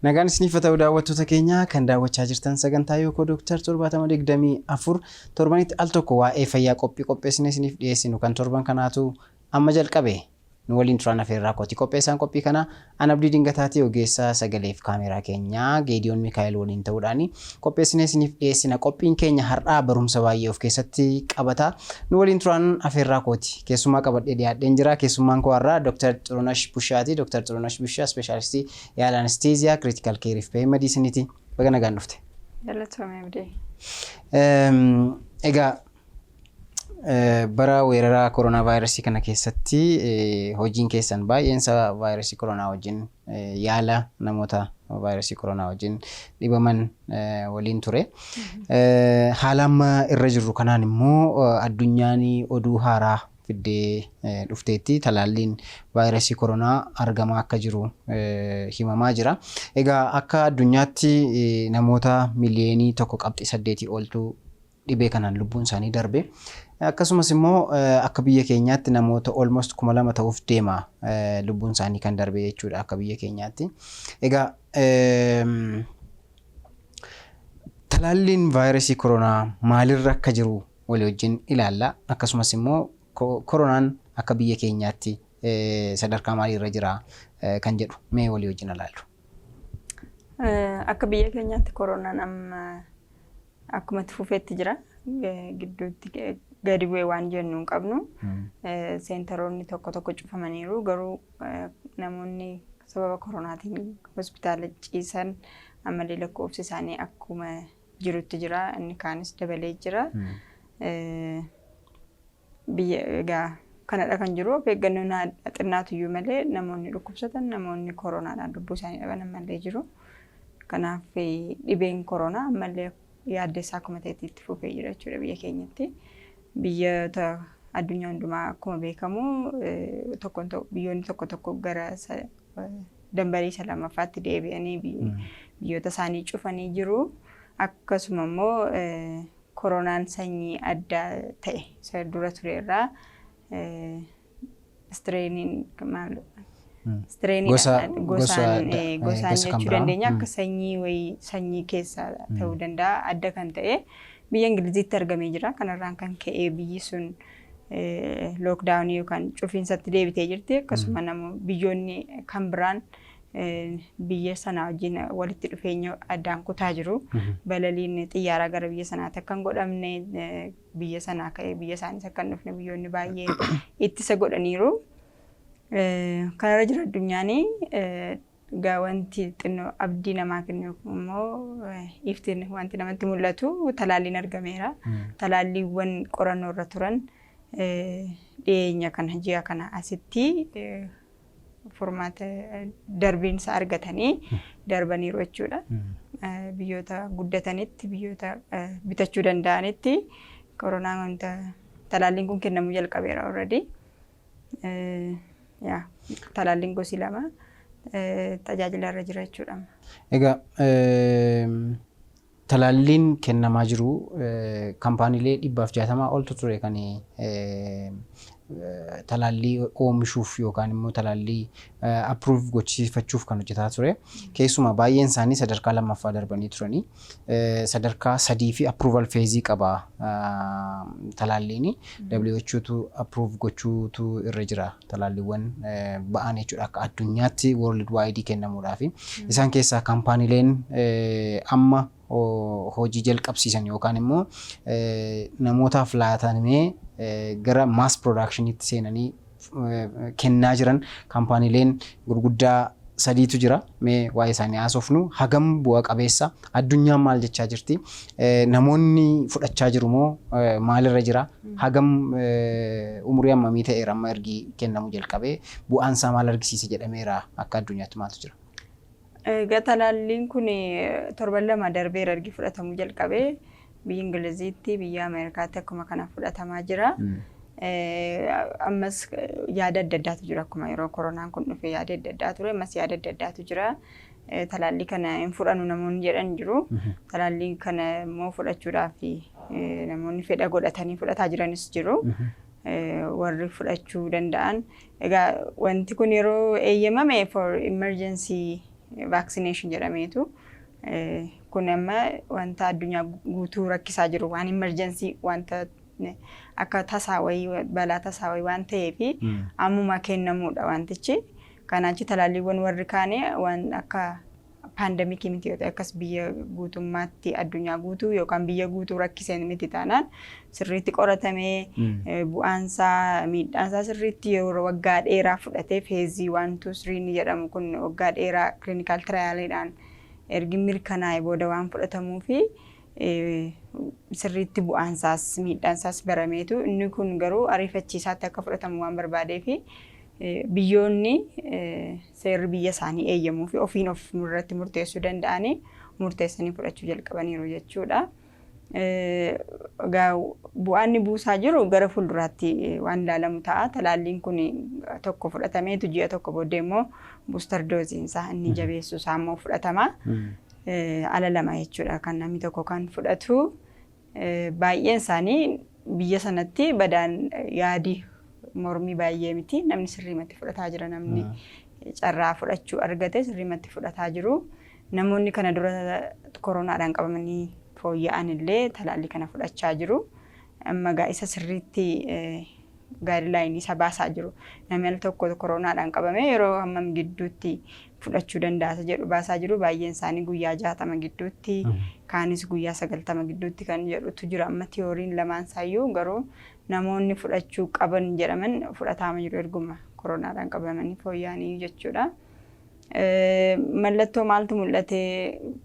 Nagaan isiniif haa ta'u, daawwattoota keenya kan daawwachaa jirtan sagantaa Yookoo Dooktar 7024, torbanitti al tokko waa'ee fayyaa qophii qopheessine isiniif dhiyeessinu kan torban kanaatu amma jalqabe. Nu waliin turan afeerraa kooti. Qopheessaan qophii kanaa an Abdii Dingataatii, ogeessa sagaleef kaameraa keenyaa Geediyoon Mikaa'el waliin ta'uudhaan qopheessinee isiniif dhiyeessina. Qophiin keenya har'aa barumsa baay'ee of keessatti qabata. Nu waliin turan afeerraa kooti. Keessummaa qabadhee dhiyaadheen jira. Keessummaan koo har'aa Dr. Xirunash Bushaati. Dr. Xirunash Bushaa ispeeshaalistii yaala anesthesia, critical care fi pain medicine. Baga nagaan dhufte. Galatoomii, Abdii. Egaa bara weeraraa koronaa vaayirasii kana keessatti hojiin keessan baay'eensa vaayirasii koronaa wajjin, yaala namoota vaayirasii koronaa wajjin dhibaman waliin ture. Haala amma irra jirru kanaan immoo addunyaan oduu haaraa fiddee dhufteetti, talaalliin vaayirasii koronaa argamaa akka jiru himamaa jira. Egaa akka addunyaatti namoota miliyoonii 1.8 oltu dhibee kanaan lubbuun isaanii darbe. Akkasumas immoo akka biyya keenyaatti namoota almost 2000 ta'uuf deema lubbuun isaanii kan darbe jechuudha akka biyya keenyaatti. Egaa talaalliin vaayirasii koronaa maalirra akka jiru walii wajjin ilaalla. Akkasumas immoo koronaan akka biyya keenyaatti sadarkaa maaliirra jira kan jedhu mee walii wajjin ilaallu. Akka biyya keenyaatti koronaan amma akkuma itti fufeetti jira. Gidduutti gadi bu'ee waan jennu hin qabnu. Seenteroonni tokko tokko cufamaniiru, garuu namoonni sababa koronaatiin hospitaala ciisan ammallee lakkoofsi isaanii akkuma jirutti jira. Inni kaanis dabalee jira. Biyya egaa kanadha kan jiru. Of eeggannoon xinnaatu iyyuu malee namoonni dhukkubsatan, namoonni koronaadhaan lubbuu isaanii dhaban ammallee jiru. Kanaaf dhibeen koronaa ammallee yaaddessaa akkuma ta'etti itti fufee jira jechuudha biyya keenyatti. Biyyoota addunyaa hundumaa akkuma beekamu tokko biyyoonni tokko tokko gara dambalii isa lammaffaatti deebi'anii biyyoota isaanii cufanii jiru. Akkasuma immoo koronaan sanyii adda ta'e isa dura ture irraa strainiin maal strainii gosaan gosaan jechuu dandeenya, akka sanyii wayii sanyii keessa ta'uu danda'a, adda kan ta'e biyya Ingiliziitti argamee jira. Kanarraan kan ka'e biyyi sun lockdownii yookaan cufiinsatti deebitee jirti. Akkasuma namo biyyoonni kan biraan biyya sana wajjin walitti dhufeenya addaan kutaa jiru. Balaliin xiyyaaraa gara biyya sanaatti akka hin godhamne, biyya sanaa ka'ee biyya isaanis akka hin dhufne biyyoonni baay'ee ittisa godhaniiru. Kanarra jira addunyaan. Egaa wanti xinnoo abdii namaa kennu immoo iftiin wanti namatti mul'atu talaalliin argameera. Talaalliiwwan qorannoo irra turan dhiyeenya kana, ji'a kana asitti furmaata darbiinsa argatanii darbaniiru jechuudha. Biyyoota guddatanitti, biyyoota bitachuu danda'anitti koronaan wanta talaalliin kun kennamuu jalqabeera already. Yaa, talaalliin gosi lama tajaajila irra jira jechuudha. Egaa talaalliin kennamaa jiru kaampaaniilee 160 oltu ture kan talaallii oomishuuf yookaan immoo talaallii approve gochisiifachuuf kan hojjetaa ture. Keessumaa baay'een isaanii sadarkaa lammaffaa darbanii turanii. Sadarkaa sadii fi approval phase qaba talaalliin. WHOtu approve gochuutu irra jira talaalliiwwan ba'an jechuudha akka addunyaatti world wide kennamuudhaafi. Isaan keessaa kaampaaniileen amma hojii jalqabsiisan yookaan immoo namootaaf laatamee gara mass productionitti seenanii kennaa jiran kaampaaniileen gurguddaa sadiitu jira. Mee waa'ee isaanii haasofnu. Hagam bu'a qabeessa? Addunyaan maal jechaa jirti? Namoonni fudhachaa jiru moo maalirra jira? Hagam umurii hammamii ta'eera amma ergi kennamuu jalqabee? Bu'aan isaa maal argisiise jedhameera? Akka addunyaatti maaltu jira? Egaa talaalliin kun torban 2 darbeera ergi fudhatamuu jalqabee. Biyya Ingiliziitti, biyya Ameerikaatti akkuma kana fudhatamaa jira. Ammas yaada adda addaatu jira. Akkuma yeroo koronaan kun dhufe yaada adda addaa ture, ammas yaada adda addaatu jira. Talaallii kana hin fudhannu namoonni jedhan jiru. Talaallii kana immoo fudhachuudhaaf namoonni fedha godhatanii fudhataa jiranis jiru. Warri fudhachuu danda'an. Egaa wanti kun yeroo eeyyamame for emergency vaccination jedhameetu kun amma wanta addunyaa guutuu rakkisaa jiru, waan emergency, wanta akka tasaa wayii, balaa tasaa wayii waan ta'eef ammuma kennamuudha wantichi. Kanaachi talaalliiwwan warri kaane waan akka pandemicii miti yoo ta'e, akkas biyya guutummaatti, addunyaa guutuu yookaan biyya guutuu rakkiseen miti taanaan, sirriitti qoratamee bu'aansaa miidhaansaa sirriitti yeroo waggaa dheeraa fudhatee, phase 1, 2, 3 jedhamu kun waggaa dheeraa clinical trialiidhaan ergi mirkanaa'e booda waan fudhatamuu fi sirriitti bu'aansaas miidhaansaas barameetu, inni kun garuu ariifachiisaatti akka fudhatamu waan barbaadee fi biyyoonni seerri biyya isaanii eeyyamuu fi ofiin of irratti murteessuu danda'anii murteessanii fudhachuu jalqabaniiru jechuudha. Bu'aan inni buusaa jiru gara fuulduraatti waan ilaalamu ta'a. Talaalliin kun tokko fudhatameetu ji'a tokko booddee immoo booster doseiinsaa inni jabeessu isaa immoo fudhatama. Ala lama jechuudha kan namni tokko kan fudhatu. Baay'een isaanii biyya sanatti badaan yaadii mormii baay'ee miti. Namni sirriimatti fudhataa jira. Namni carraa fudhachuu argate sirriimatti fudhataa jiru. Namoonni kana dura koronaadhaan qabamanii fooyya'an illee talaallii kana fudhachaa jiru. Amma gaa isa sirriitti guidelineii isa baasaa jiru. Namni al tokko koronaadhaan qabame yeroo hammam gidduutti fudhachuu danda'a jedhu baasaa jiru. Baay'een isaanii guyyaa 60 gidduutti, kaanis guyyaa 90 gidduutti kan jedhutu jira. Amma theoryn lamaan isaayyuu garuu namoonni fudhachuu qaban jedhaman fudhataama jiru erguma koronaadhaan qabamanii fooyya'anii jechuudha. Mallattoo maaltu mul'ate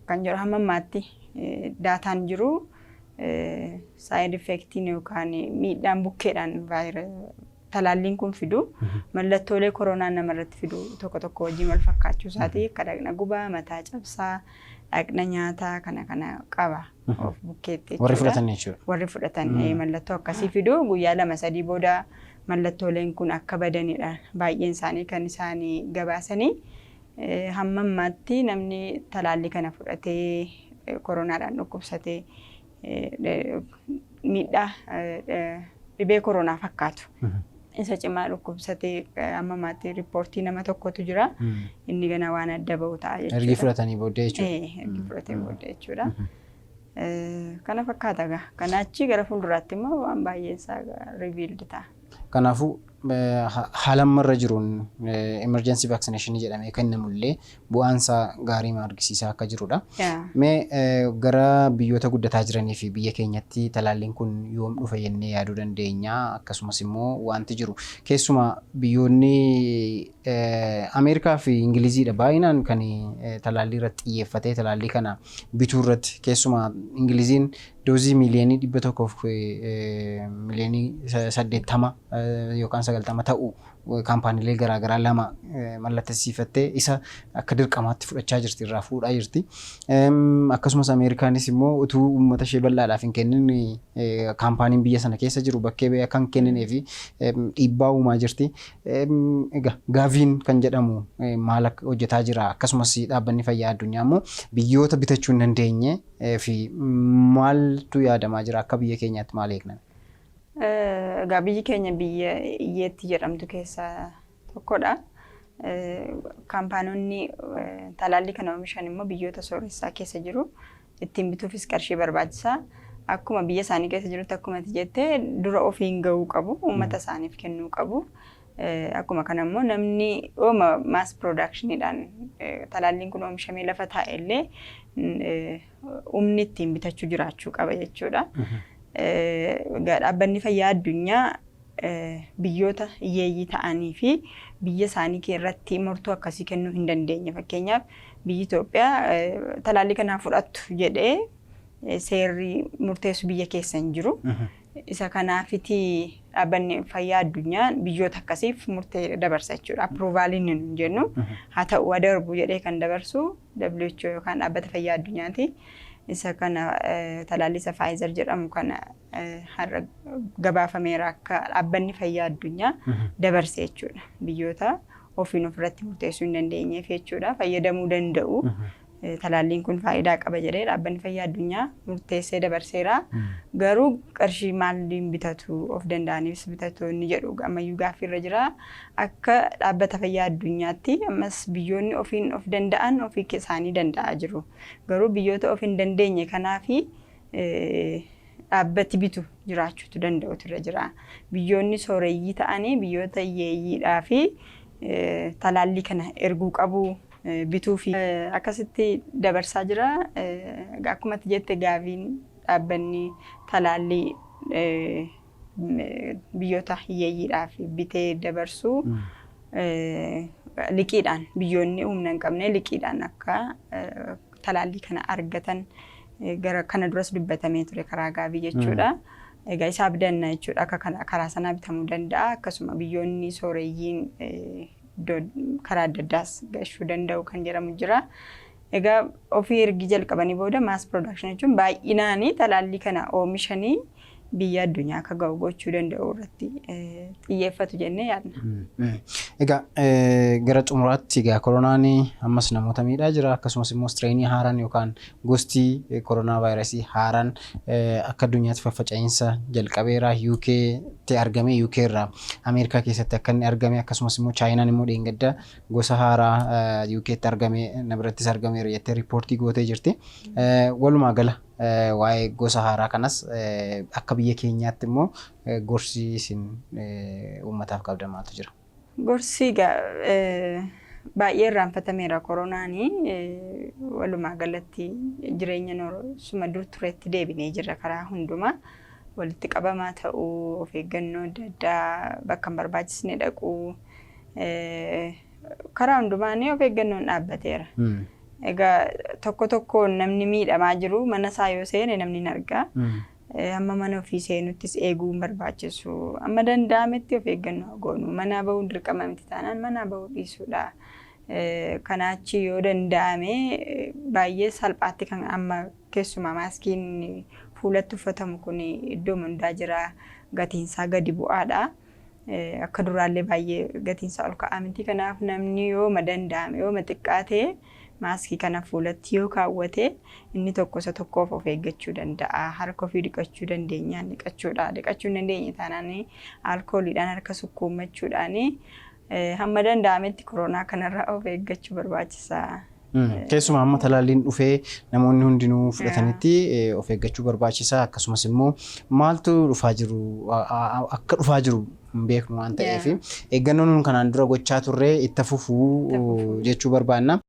kan jedhu, hamma ammaatti dataan jiru side effectiin yookaan miidhaan bukkeedhaan talaalliin kun fidu mallattoolee koronaan namarratti fidu tokko tokko wajjin wal fakkaachuu isaati, akka dhaqna gubaa, mataa cabsaa, dhaqna nyaataa kana kana qaba of bukkeetti. Warri fudhatan jechuudha. Warri fudhatan mallattoo akkasii fidu. Guyyaa 2, 3 booda mallattooleen kun akka badanidha baay'een isaanii kan isaanii gabaasanii. Hamma ammaatti namni talaallii kana fudhatee koronaadhaan dhukkubsatee miidhaa dhibee koronaa fakkaatu isa cimaa dhukkubsatee amma ammaatti reportii nama tokkotu jira. Inni gana waan adda bahu ta'a jechuudha. Ergi fudhatanii booddee jechuudha. Ergi fudhatee booddee jechuudha. Kana fakkaata gaa. Kana achi gara fuulduraatti immoo waan baay'een isaa revealed ta'a. Kanaafuu haala ammarra jiruun emergency vaccination jedhamee kennamullee bu'aan isaa gaarii argisiisaa akka jirudha. Mee gara biyyoota guddataa jiranii fi biyya keenyatti talaalliin kun yoom dhufa jennee yaaduu dandeenya? Akkasumas immoo wanti jiru keessumaa biyyoonni Ameerikaa fi Ingiliziidha baay'inaan kan talaallii irratti xiyyeeffatee talaallii kana bituu irratti. Keessumaa Ingiliziin doozii 180,000,000 yookaan 90 ta'u kaampaaniilee garaagaraa lama mallattisiifattee isa akka dirqamaatti fudhachaa jirti, irraa fuudhaa jirti. Akkasumas Ameerikaanis immoo utuu uummata ishee bal'aadhaaf hin kennin kaampaaniin biyya sana keessa jiru bakkee ba'ee akka hin kenninee fi dhiibbaa uumaa jirti. Egaa Gaaviin kan jedhamu maal akka hojjetaa jira? Akkasumas dhaabbanni fayyaa addunyaa immoo biyyoota bitachuu hin dandeenye fi maaltu yaadamaa jira? Akka biyya keenyaatti maal eegnan? Egaa biyyi keenya biyya hiyyeetti jedhamtu keessaa tokkodha. Kaampaanonni talaallii kana oomishan immoo biyyoota sooressaa keessa jiru. Ittiin bituufis qarshii barbaachisa. Akkuma biyya isaanii keessa jirutti, akkuma ati jettee, dura ofiin gahuu qabu, uummata isaaniif kennuu qabu. Akkuma kana immoo namni ooma mass productioniidhaan talaalliin kun oomishamee lafa taa'e illee humni ittiin bitachuu jiraachuu qaba jechuudha. Dhaabbanni fayyaa addunyaa biyyoota hiyyeeyyii ta'anii fi biyya isaanii irratti murtoo akkasii kennuu hin dandeenye. Fakkeenyaaf biyyi Itoophiyaa talaallii kanaa fudhattu jedhee seerri murteessu biyya keessa hin jiru. Isa kanaafiti dhaabbanni fayyaa addunyaa biyyoota akkasiif murtee dabarsa jechuudha. Approvaliin nu jennu haa ta'u darbu jedhee kan dabarsu WHO yookaan dhaabbata fayyaa addunyaati. Isa kana talaallii isa Pfizer jedhamu kana har'a gabaafameera akka dhaabbanni fayyaa addunyaa dabarse jechuudha. Biyyoota ofiin ofirratti murteessuu hin dandeenyeef jechuudha. Fayyadamuu danda'u. Talaalliin kun faayidaa qaba jedhee Dhaabbanni Fayyaa Addunyaa murteessee dabarseera. Garuu qarshii maaliin bitatu, of danda'aniif bitatu inni jedhu ammayyuu gaaffiirra jira. Akka Dhaabbata Fayyaa Addunyaatti ammas biyyoonni ofiin of danda'an ofii isaanii danda'aa jiru. Garuu biyyoota of hin dandeenye kanaafi dhaabbati bitu jiraachuutu danda'utu irra jira. Biyyoonni sooreyyii ta'anii biyyoota hiyyeeyyiidhaa fi talaallii kana erguu qabu, bituu fi akkasitti dabarsaa jira. Akkuma ati jette, Gaviin dhaabbanni talaallii biyyoota hiyyeeyyiidhaaf bitee dabarsu liqiidhaan biyyoonni humna hin qabne liqiidhaan akka talaallii kana argatan gara kana duras dubbatamee ture karaa Gavi jechuudha. Egaa isa abdanna jechuudha, akka karaa sanaa bitamuu danda'a. Akkasuma biyyoonni sooreyyiin iddoo karaa adda addaas gashuu danda'u kan jedhamu jira. Egaa ofii ergi jalqabanii booda mass production jechuun baay'inaanii talaallii kana oomishanii biyya addunyaa akka ga'u gochuu danda'u irratti xiyyeeffatu jennee yaadna. Egaa gara xumuraatti, egaa koronaan ammas namoota miidhaa jira. Akkasumas immoo strainii haaraan yookaan gosti koronaa vaayirasii haaraan akka addunyaatti faffaca'iinsa jalqabeera. UK tti argame, UK irraa Ameerikaa keessatti akka inni argame, akkasumas immoo Chaayinaan immoo dheengadda gosa haaraa UK tti argame, na birattis argameera jettee riippoortii gootee jirti. Walumaa gala waa'ee gosa haaraa kanas, akka biyya keenyaatti immoo gorsi isin uummataaf qabdan maaltu jira? Gorsi egaa baay'ee irraanfatameera koronaanii. Walumaa galatti jireenya suma dur turetti deebinee jirra karaa hundumaa. Walitti qabamaa ta'uu, of eeggannoo adda addaa, bakka hin barbaachisne dhaquu, karaa hundumaanii of eeggannoon dhaabbateera. Egaa tokko tokkoon namni miidhamaa jiru mana isaa yoo seene namni hin argaa. Hamma mana ofii seenuttis eeguu hin barbaachisu. Amma danda'ametti of eeggannoo goonu. Manaa bahuun dirqama miti taanaan manaa bahuu dhiisuudha. Kanaachi yoo danda'ame baay'ee salphaatti kan amma keessumaa maaskiin fuulatti uffatamu kun iddoo hundaa jira. Gatiinsaa gadi bu'aadha. Akka duraallee baay'ee gatiinsaa ol ka'aa miti. Kanaaf namni yooma danda'ame, yooma xiqqaate maaskii kana fuulatti yoo kaawwate inni tokko isa tokkoof of eeggachuu danda'a. Harka ofii dhiqachuu dandeenyaan dhiqachuudha. Dhiqachuu hin dandeenye taanaan alkooliidhaan harka sukkuummachuudhaan hamma danda'ametti koronaa kanarraa of eeggachuu barbaachisa. Keessumaa amma talaalliin dhufee namoonni hundinuu fudhatanitti of eeggachuu barbaachisa. Akkasumas immoo maaltu dhufaa jiru akka dhufaa jiru hin beeknu waan ta'eef eeggannoon kanaan dura gochaa turre itti fufuu jechuu barbaanna.